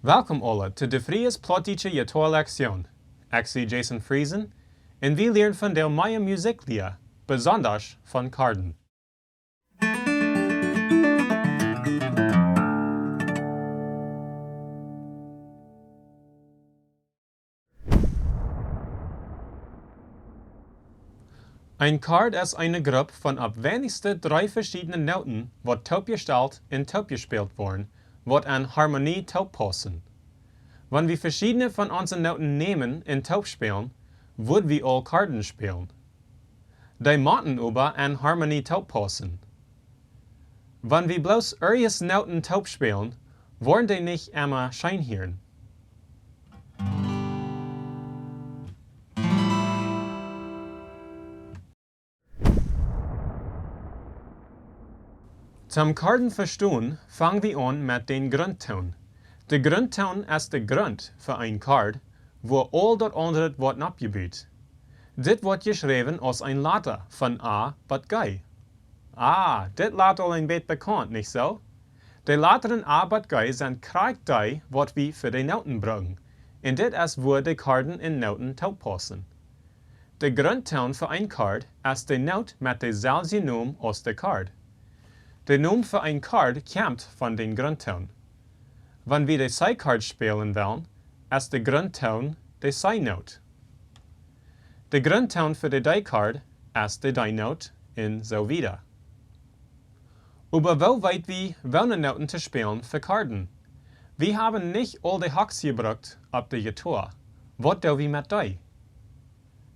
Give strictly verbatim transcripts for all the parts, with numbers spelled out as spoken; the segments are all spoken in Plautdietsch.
Welkom aule to de Fries Plautdietsche Jittoa Lektion. Ekj sie Jason Friesen un wie lieren vondoag mea Musiklia, besondasch von Korden. Een Kord es eene Grupp von opp weinichste dree veschiedne Noten, waut toopjestalt un toopjespält woaren, waut en Harmonie tooppaussen. Wan wie veschiedne von onse Noten nämen un toopspälen, wudd wie aul Korden spälen. Dee motten oba en Harmonie tooppaussen. Wan wie bloos irjent Noten toopspälen, woaren dee nich emma scheen hieren. Toom Korden vestonen, fang wie aun met dän Grunttoon. De Grunttoon es de Grunt fa een Kord, wua aul daut aundre woat noppjebut. Dit woat jeschräwen aus een Lota von A bat G. Ah, dit lat aul een bät bekaunt, nich soo? De Lotaren A bat G sent krakjt dee, waut wie fa de Noten brucken, un dit es wua de Korden un Noten tooppaussen. De Grunttoon fa een Kord es de Not met deselwje Nomen aus de Kord. De Nomen fa een Kord kjemt von dän Grunttoon. Wan wie de C-Kord spälen wellen, es de Grunttoon de C-Not. De Grunttoon fa de D-Kord es de D-Not un soo wieda. Oba woo weet wie, woone Noten to spälen fa Korden? Wie haben nich aul de Hooks jebrukt opp de Jittoa. Waut doo wie met dee?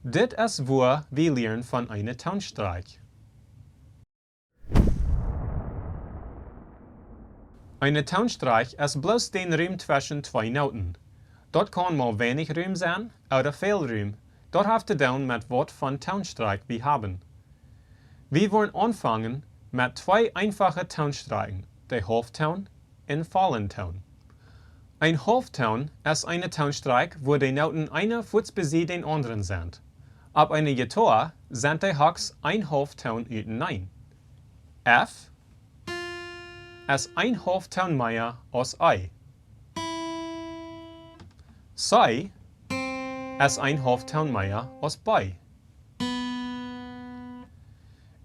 Dit es wua wie lieren von eene Toonstrakj. Eene Toonstrakj es bloos dän Rum tweschen twee Noten. Daut kaun mau weinich Rum sennen ooda väl Rum. Daut haft to doonen met waut von Toonstrakj wie haben. Wie woaren aunfangen met twee eenfache Toonstrakjen, de Haulftoon un vollen Toon. Een Haulftoon es eene Toonstrakj, wua de Noten eena fuats besied dän aundren sent. Opp eene Jittoa sent de Hooks een Haulftoon uteneen. F es een Haulftoon mea aus E. C es een Haulftoon mea aus B.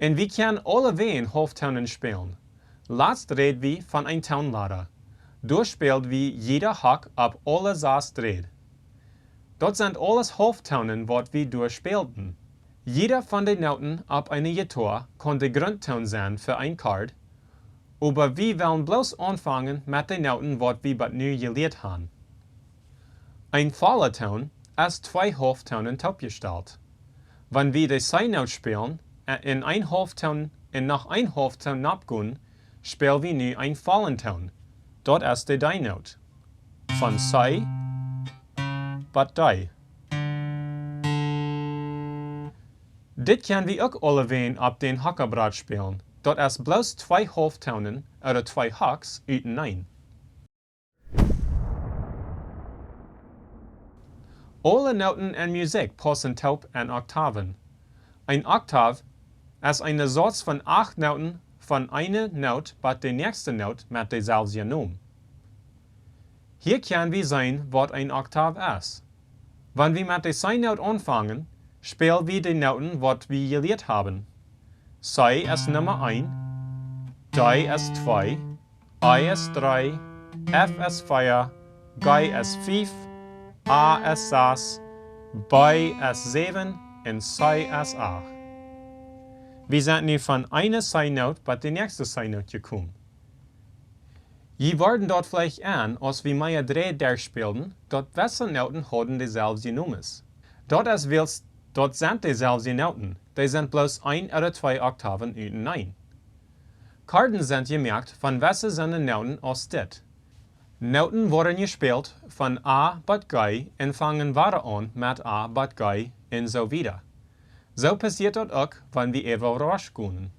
Un wie kjennen aulawäajen Haulftoonen spälen. Latst räd wie von een Toonlada. Doa späld wie jieda Hook opp aule sass Dräd. Daut sent aules Haulftoonen, waut wie doa spälden. Jieda von de Noten opp eene Jittoa kaun de Grunttoon sennen fa een Kord, oba wie wellen bloos aunfangen met de Noten, waut wie bat nu jelieet han. Een volla Toon es twee Haulftoonen toopjestalt. Wan wie de C-Not spälen, ä, un een Haulftoon un noch een Haulftoon nopp gonen, späl wie nu een vollen Toon. Daut es de D-Not. Von C bat D. Dit kjenn wie uk aulawäajen opp dän Hookabrot spälen. Daut es bloos twee Haulftoonen ooda twee Hooks uteneen. Aule Noten en Musikj paussen toop en Oktawen. Een Oktaw es eene Sauz von acht Noten von eene Not bat de näakjste Not met deselwje Nomen. Hia kjenn wie seenen, waut een Oktaw es. Wan wie met de C-Not aunfangen, späl wie de Noten, waut wie jelieet haben. C es Numma een, D es twee, E es dree, F es vea, G es fief, A es sass, B es säwen un C es acht. Wie sent nu von eene C-Not bat de näakjste C-Not jekomen. Jie worden daut veleicht en, aus wie mea Dräd derchspälden, daut wesse Noten hauden deselwje Nomes. Daut es wiels, daut sent deselwje Noten, dee sent bloos een ooda twee Oktawen uteneen. Korden sent jemoakt von wesse soone Noten aus dit. Noten woaren jespält von A bat G un fangen wada aun met A bat G un soo wieda. Soo passieet daut uk, wan wie äwa Rosch gonen.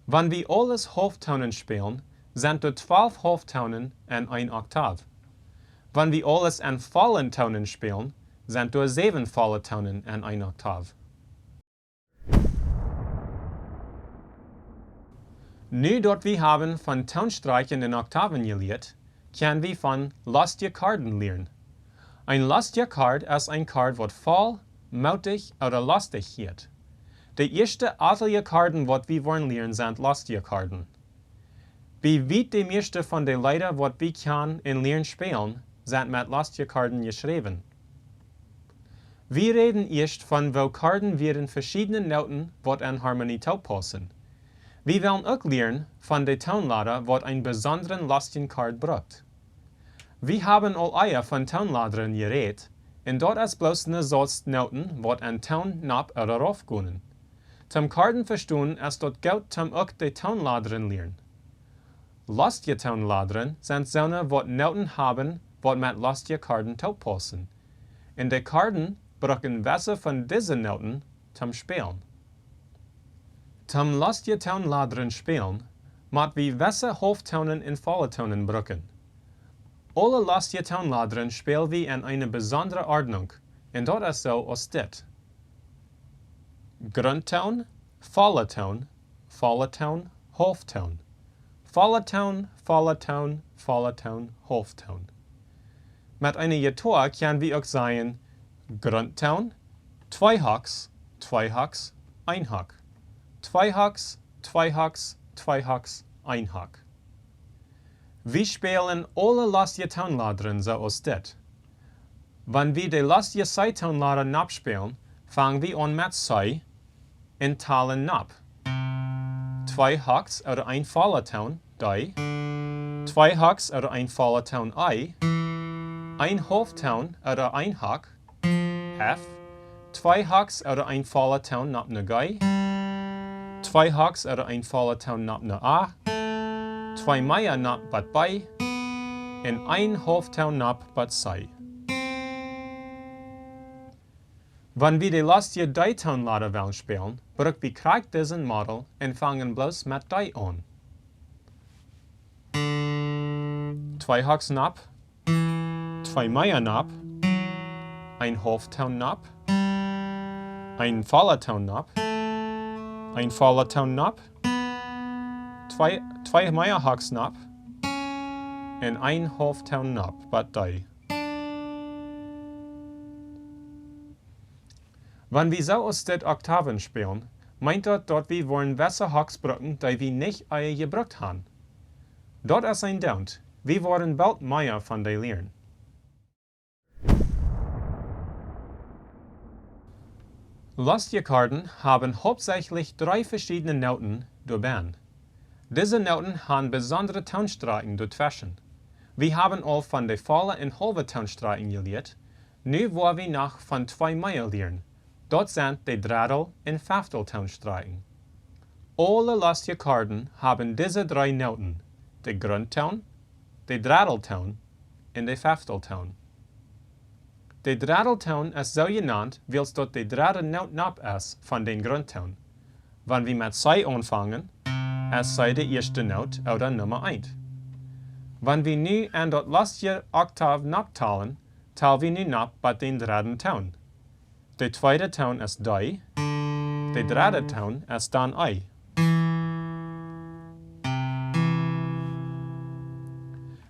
Wan wie aules Haulftoonen spälen, sent doa twalf Haulftoonen en een Oktaw. Wan wie aules en vollen Toonen spälen, sent doa säwen volle Toonen en een Oktaw. Nu daut wie haben von Toonstrakjen un Oktawen jelieet, kjenn wie von lostje Korden lieren. Een lostja Kord es een Kord waut foll, mootich ooda lostich hieet. De ieeschte atelje Korden waut wie woaren lieren sent lostje Korden. Bie wiet de mieeschte von de Leeda waut wie kjanen un lieren spälen sent met lostje Korden jeschräwen. Wie räden ieescht von woo Korden wieren veschiedne Nooten waut en Harmonie toopaussen. Wie wellen uk lieren von de Toonlada waut een besondren lostjen Kord brukt. Wie haben aul ea von Toonladren jerät, un daut es bloos ne Sauz Nooten waut en Toon nopp ooda rauf gonen. Toom Korden vestonen es daut goot toom uk de Toonladren lieren. Lostje Toonladren sent soone waut Nooten haben waut met lostje Korden toopaussen. Un de Korden bruken wesse von dise Nooten toom spälen. Toom lostje Toonladren spälen mott wie wesse Haulftoonen un volle Toonen bruken. Aule lostje Toonladren späl wie en eene besondre Ordnunk, un daut es soo aus dit: Grunttoon, volle Toon, volle Toon, Haulftoon. Volle Toon, volle Toon, volle Toon, Haulftoon. Met eene Jitoa kjenn wie uk sajen: Grunttoon, twee Hocks, twee Hocks, een Hock. Twee Hocks, twee Hocks, twee Hocks, een Hock. Wie spälen aule lostje Toonladren soo aus dit. Wan wie de lostje C Toonlada nopp spälen, fang wie aun met C un talen nopp. Twee Hocks ooda een volle Toon, D. Twee Hocks ooda een volle Toon, E. Een Haulftoon ooda een Hock, F. Twee Hocks ooda een volle Toon nopp ne G. Twee Hocks ooda een volle Toon nopp ne A. Twee mea nopp bat B. Un een Haulftoon nopp bat C. Wan wie de lostje D Toonlada wellen spälen, bruk wie krakjt disen Model un fangen bloos met D aun. Twee Hocks nopp, twee mea nopp, een Haulftoon nopp, een volle Toon nopp, een volle Toon nopp, twee, twee mea Hocks nopp, un een Haulftoon nopp bat D. Wan wie soo aus dit Oktaven spälen, meent daut daut wie woaren wesse Hocks bruken dee wie nich ea jebrukt han. Daut es een Doont, wie woaren boolt mea von dee lieren. Lostje Korden haben hauptsächlich dree veschiedne Nooten doabennen. Dise Nooten han besondre Toonstrakjen doatweschen. Wie haben aul von de volle un haulwe Toonstrakjen jelieet, nu woa wie noch von twee mea lieren. Daut sent de Dredel- un Fefteltoonstrakjen. Aule lostje Korden haben dise dree Nooten: de Grunttoon, de Dredeltoon un de Fefteltoon. De Dredeltoon es soo jenant wiels daut de dredde Noot nopp es von dän Grunttoon. Wan wie met C aunfangen, es C de ieeschte Noot ooda Numma eent. Wan wie nu en daut lostje Oktav nopp talen, tal wie nu nopp bat dän dredden Toon. De tweede Toon es D, de dredde Toon es dan E.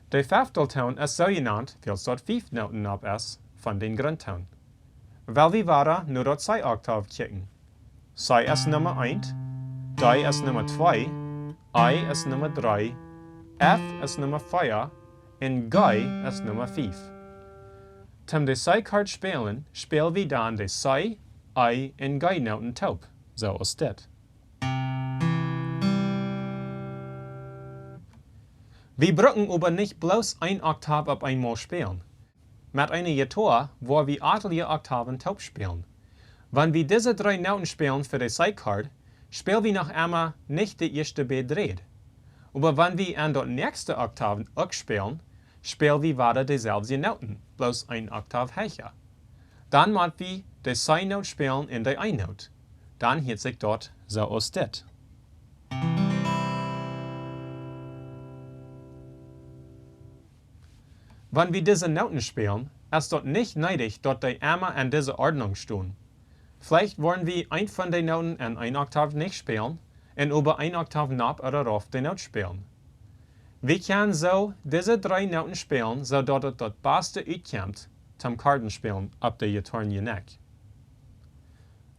De Fefteltoon es soo jenant wiels daut fief Nooten nopp es von dän Grunttoon. Well wie wada no daut C Oktav kjikjen. C es Numma eent, D es Numma twee, E es Numma dree, F es Numma vea un G es Numma fief. Toom de C Kord spälen, späl wie dan de C, E un G Nooten toop, soo aus dit. Wie bruken oba nich bloos een Oktav opp eemol spälen. Met eene Jitoa woa wie atelje Oktaven toop spälen. Wan wie dise dree Nooten spälen fa de C Kord, späl wie noch emma nich de ieeschte beid Dräd. Oba wan wie en daut näakjste Oktav uk spälen, späl wie wada de selwje Nooten, bloos een Oktav hecha. Dan mott wie de C Noot spälen un de E Noot. Dan hieet sikj daut soo aus dit. Wan wie dise Nooten spälen, es daut nich needich daut dee emma en dise Ordnunk stonen. Veleicht woaren wie eent von de Nooten en een Oktav nich spälen un oba een Oktav nopp ooda rauf de Noot spälen. Wie kjennen soo dise dree Nooten spälen, soo daut et daut baste utkjemt, toom Korden spälen opp de Jittoaren jnekj.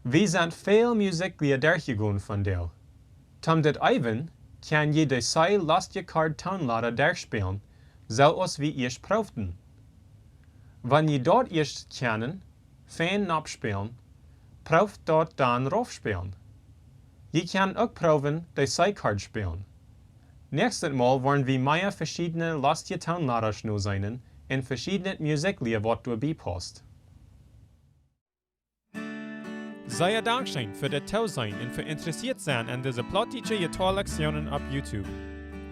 Wie sent väl Musikjlieda derchjegonen vondoag. Toom dit eewen, kjenn jie de C lostje Kord Toonlada derchspälen, soo aus wie ieescht proowden. Wan jie daut ieescht kjennen, fein nopp spälen, proow daut dan rauf spälen. Jie kjennen uk proowen de C Kord spälen. Näakjstet Mol woaren wie mea veschiedne lostje Toonladasch noseenen un veschiednet Musikjlieda waut doabie paust. Sea dankscheen fa daut Tooseenen un fa interessieet sennen aun dise plautdietsche Jittoarlekzionen opp YouTube.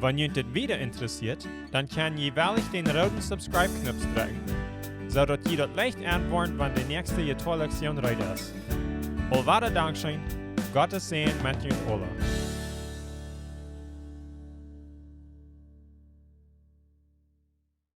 Wan junt dit wieda interessieet, dan kjenn jie veleicht dän rooden Subscribe-Knoop drekjen, soo daut jie daut leicht enwoaren, wan de näakjste Jittoarlekzion reed es. Aulwada dankscheen, Gott sien Säajen met junt aula.